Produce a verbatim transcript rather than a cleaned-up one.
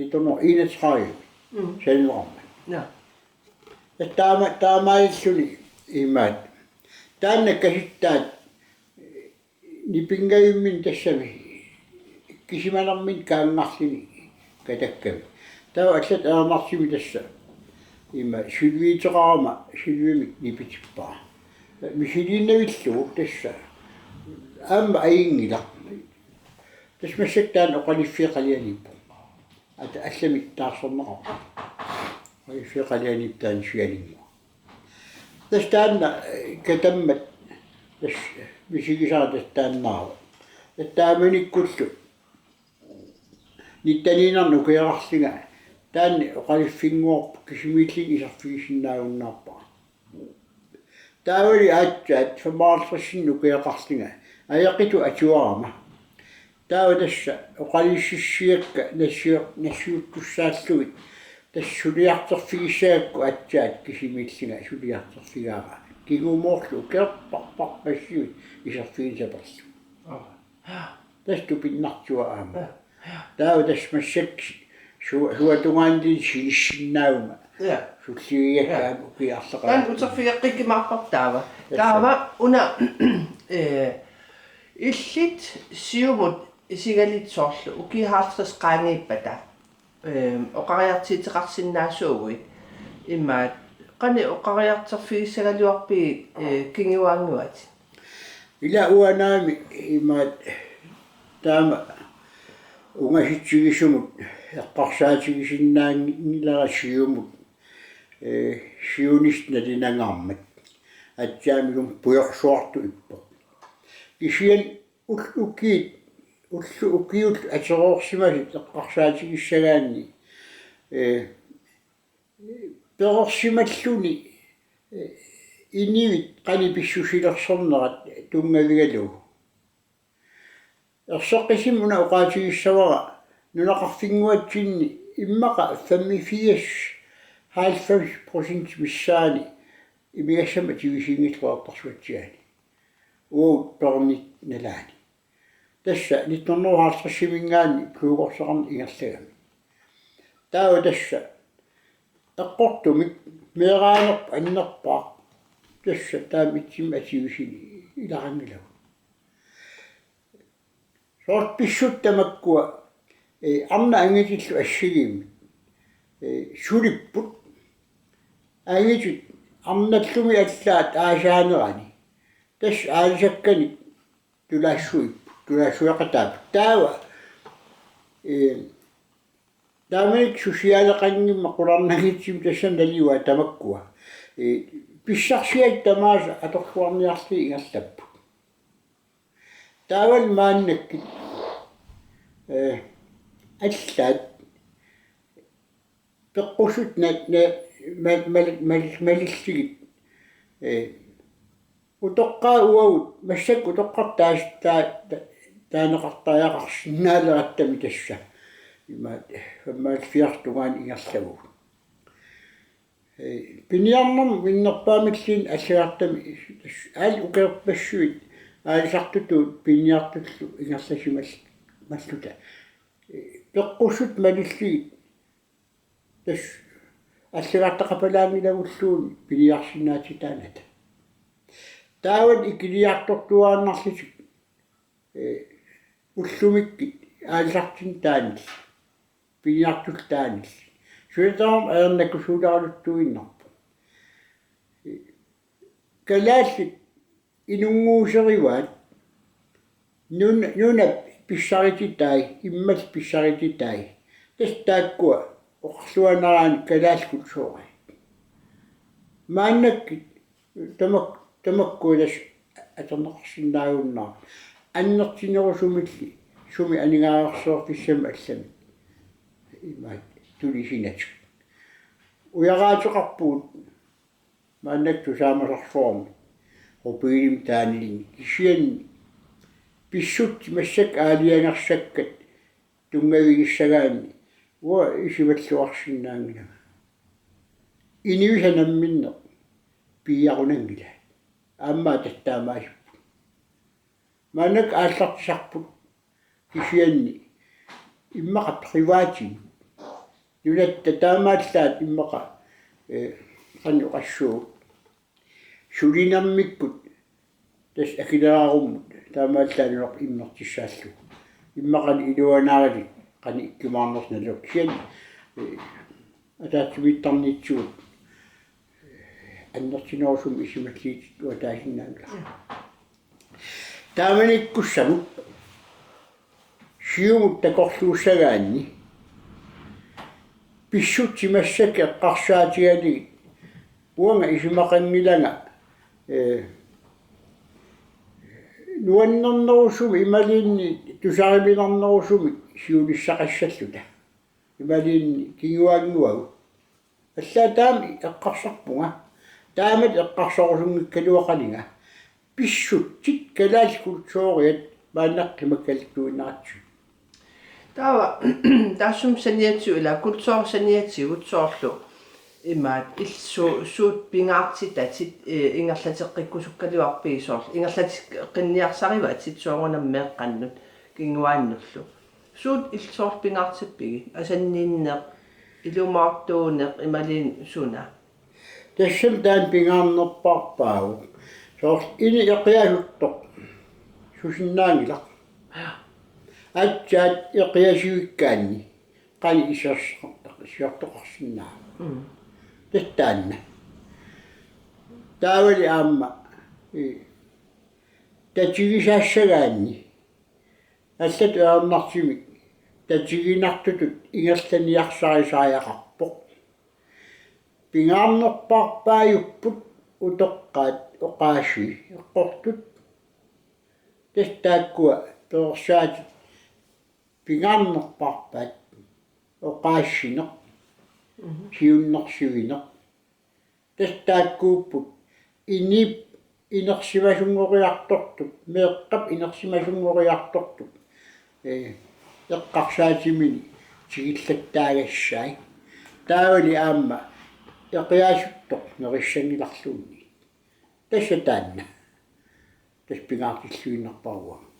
Nitten hundrede og enogtredive. Mm. Saniormat. Ja. Taama, taamaalilluni imaat. Taanna kasittaat nipinngavimmini tassami kisimanermini kaanngarluni katakkamik. Taava allat ajornartumik tassa ima siluiteqarama silumik nipitippara. Misiliinnavillugu tassa aamma ajunngilaq. Tassa massakkut taanna oqaluffiup qalianiippoq. Ata allamik taarserneqarpoq. Oqaluffiup qalianiippoq taanna sialinnguaq. Tassa taanna, eh, katammat tassa misigisara tassa taannaavoq. Tassa taamanikkullu nittaniinnarnik ukioqarlunga taanna oqaluffinnguarput kisimiilluni iserfigisinnaajunnaarpara. Taavali aatsaat femoghalvtredsinik ukioqarlunga ajoqitut atuarama. Taava tassa oqaluussissiakka nassio-, nassiuttussaallugit tassa suliartorfigissagakku aatsaat kisimiillunga suliartorfigaara. Kingumoorlu ukiorparparpassuit iserfigisaparlugit. Aa. Tassa tupinnartua aamma. Ja, ja. Taava tassa massakkut su-, suatungaanniit sinissinnaaguma. Ja. Sulliviakka. Ja. Aamma ukiarleqaat. Taanna uterfigeqqikkumaarparput taava. Tassa. Taava una, eh, illit siumut isigalutit soorlu ukiut halvtreds qaangiuppata. Ehm, oqariartuuteqarsinnaasuuguit. Imaat, qanoq oqariartorfigissagaluarpigit, eh, kinguaannguatit? Ila uanaami imaat taama ungasitsigisumut eqqarsaatigisinnaanngilara siumut, eh, siunissaq nalunagarmat. Aatsaamilluunniit pujorsuartut ippoq. Kisianni ul-, ukiut, ullut ukiut ateroorsimasut eqqarsaatigissagaanni, eh, perorsimalluni, eh, inuit qanoq pissusilersornerat tunngavigalugu. Erseqqissumik una oqaatigissavara nunaqarfinnguatsinni immaqa femogfirs halvfems procent missaani imigassamik atuisuunngillat Qeqertarsuatsiaani. Uagut pereernermi nalaani. Tassa nitten hundrede og halvtredsimiingaanniit Blue Crossimiingaanniit ingerlagami. Taava tassa eqqortumik meeraanerput annerpaaq. Tassa taama ittumik atuisuni ilaqanngilagut. Soorlu pissutsit tamakkua, eh, arnat angutillu assigiimmik, eh, sulipput. Angutut arnallumi allaat aasaanerani. Tassa aalisakkanik tulaassuipput, tulaassueqataapput. Taava, eh, taamanikkut susiaaleqanngimmat qularnanngitsumik tassani naluara tamakkua. Eh, pissarsiatit tamaasa atorluarniarlugit ingerlapput. Taavalu maannakkut, eh, allaat peqqussutit na-, na-, mal-, mal-, mal-, malillugit, eh, utoqqaat uagut, massakkut utoqqartaas-, taa-, ta-, taaneqartariaqarsinnaalerattami tassa. Ima, femoghalvfjerds tungaanut ingerlavugut. Eh, piniarnermut minnerpaamilluunniit allagartamik tassa aal ukiorpassuit aalisartutut piniartullu ingerlasimal-, malluta. Eh, peqqussutit malillugit tassa allagartaqapalaanngilagulluunniit piniarsinnaatitaanata. Taavalu ikiliartortuaannarlutik, eh, ullumikkut aalisartunik taanillit, piniartullu taanillit. Suliaq tamarmi ajornakusuuleraluttuinnarpoq. Eh, kalaallit inunnguuserivaat, nun-, nunap pissarititai, immallu pissarititai. Tassa taakkua oqarluaannaraanni kalaallit kulturit. Maannakkut tamak-, tamakkua tassa atorneqarsinnaagunnaarput. Annertunerusumilli sumi aningaasarsiorfissamik allamik. Imaat tulisinatik. Ujaraateqarpugut maannakkut tusaamasarsuarmik rubinimik taanilinnik, kisianni pissutsit massakkut aalajangersakkat tunngavigissagaanni uanga isumalluarsinnaanngilanga. Inuisa namminneq piiarunanngilaq. Aamma tassa taamaasipput. Maannakkut aallartisarput kisianni immaqa privatimik. Nunatta taamaallaat immaqa, eh, qanoq oqassuugut. Sulinermikkut tassa akileraarumut taamaallaat nunarput immertissaallugu. Immaqalu iluanaarilik qanoq ikkumaarnersoq naluara. Kisianni, eh, ataatsimiittarnitsigut annertunerusumik isumalluutitit uataasinnaanngilaq. Taamanikkussamut siumut takorluussagaanni pissutsit massakkut eqqarsaatigalugit uanga isumaqanngilanga, eh, nuannernerusumik imaluunniit tusariminernerusumik siunissaqassalluta. Imaluunniit kinguaannguagut. Allaat taama eqqarsarpunga. Taamatut eqqarsarusunngikkaluaqalinga. Pissutsit kalaallit kulturiat maannakkut qimakkaluttuinnaratsigit. Taava taassuma saniatigut ila kulturi saniatigut soorlu imaat illit su-, suut pingaartitatit, eh, ingerlateqqikkusukkaluarpigit soorlu ingerlateqqinniarsarivatit soorunami meeqqannut kinguaannullu. Suut illit soorlu pingaartippigit, asanninneq, ilumoortuuneq imaluunniit suna? Tassami taanna pingaarnerpaarpaavoq. Soorlu ini eqiasuttoq susinnaanngilaq. Aatsaat eqiasuikkaanni qanoq isersoqartaq-, isertoqarsinnaava. Mm. Tassa taanna. Taavali aamma, eh, tatigisaassagaanni allatut ajornartumik tatiginartutut ingerlaniarsarisariaqarpoq. Pingaarnerpaarpaajupput utoqqaat oqaasii eqqortut. Tassa taakkua perorsaatit pingaarnerpaarpaat oqaassineq, mhm, siunnersuineq. Tassa taakkuupput inip inersimasunngoriartortup, meeqqap inersimasunngoriartortup, eh, eqqarsaatimini tigillattaagassai. Taavali aamma eqiasuttoq nerissanngilarluunniit. Tassa taanna. Tassa pingaartilluinnarpara uanga.